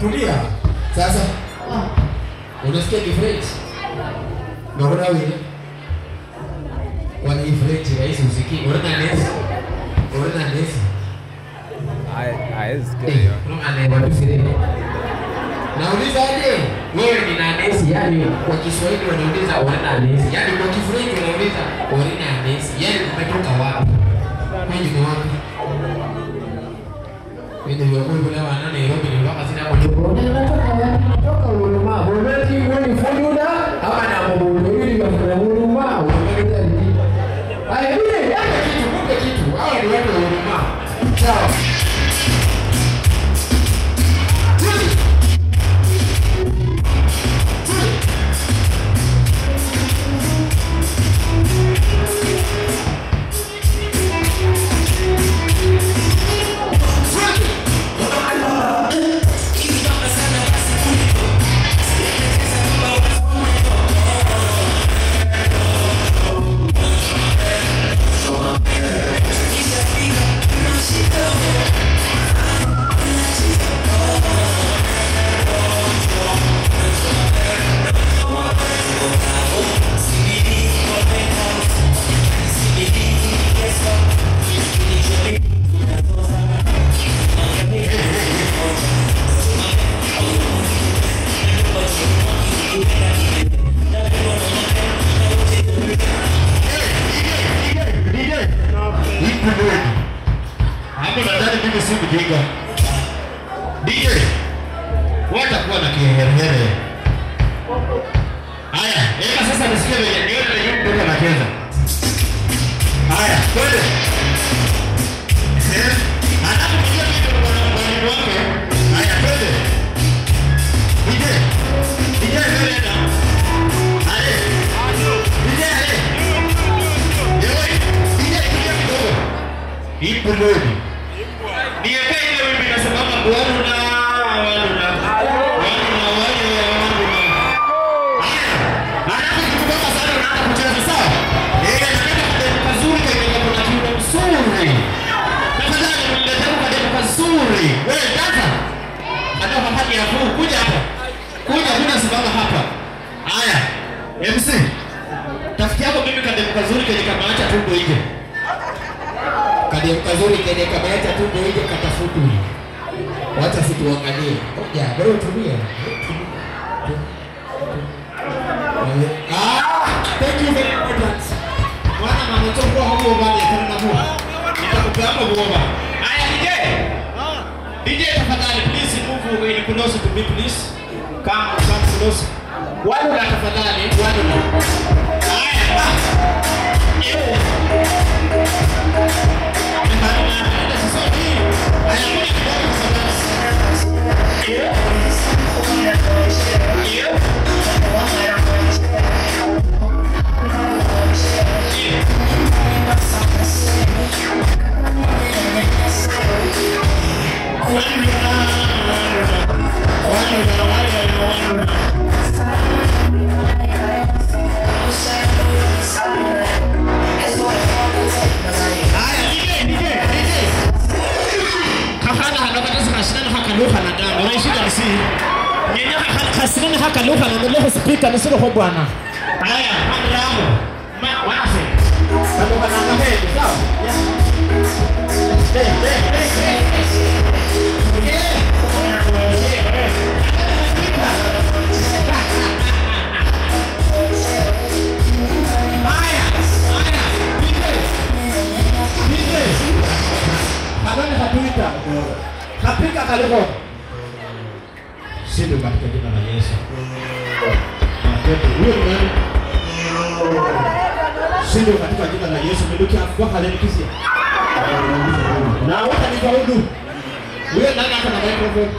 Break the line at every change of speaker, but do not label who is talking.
Tulia. Sasa unasikia Kifrench? Naona wewe. Wana French rahisi usikii. Unaona nesi? Unaona nesi?
Ai sikia hiyo.
Unaona watu sire. Nauliza aje? Wewe ni nanesi, yani kwa Kiswahili wanauliza unaona nesi. Yaani kwa Kifrench wanauliza unaona nesi. Yaani umetoka wapi? Wewe ni wapi? Wewe ni wapi? Wewe wana Nairobi ni wapi sina mjomba. Unatoka wapi? Unatoka Huruma. Wewe ni fundi ama na mbulu wa Huruma. Unatoka nini? Haya, yule yake kitu, kumbe kitu. Hao ni watu wa Huruma. Sawa.
Hapo nadhani mimi si mjinga. DJ, watakuwa na kiherehere. Haya, eka sasa nisikie venye nione venye mtoto anacheza. Haya, twende. Eh, anapokuja kitu kwa mwalimu wake. Haya, twende. DJ, DJ twende na. Ale. DJ ale. Yewe, DJ kuja kidogo. Ipo lodi. Niweke ile mimi nasimama bwana wana. Wana wana. Haya. Alafu nikikutoka sana unaanza kucheza sawa? Eh, nataka kademu kazuri kwenye kuna kiuno mzuri. Tafadhali niletee kademu kazuri. Wewe dada. Hata hapa ni afu kuja hapa. Kuja kuja simama hapa. Haya. MC. Tafiki yako mimi kademu kazuri kwenye kamaacha tumbo nje.
Kademu kazuri kenye kameacha tumbo nje katafutu. Wacha situangalie. Ngoja, bro tumia. Ah, thank you very much. Mwana mama chokwa hapo bwana tena hapo.
Nitakupea hapo bwana. Haya DJ. DJ tafadhali please move in close to me please. Come come close. Wale na tafadhali, wale na. Haya. Eh.
Speaker ni sio bwana.
Haya, mambo. Ma wapi? Kama kana ngeke, sawa? Haya, haya. DJ. Kadoni hapita. Hapika kaliko. Sio katika jina la Yesu. Huyo ni nani? Sio katika jina la Yesu ndio afwa kale nikisia. Na wote ni faudu. Huyo nani hapa na microphone?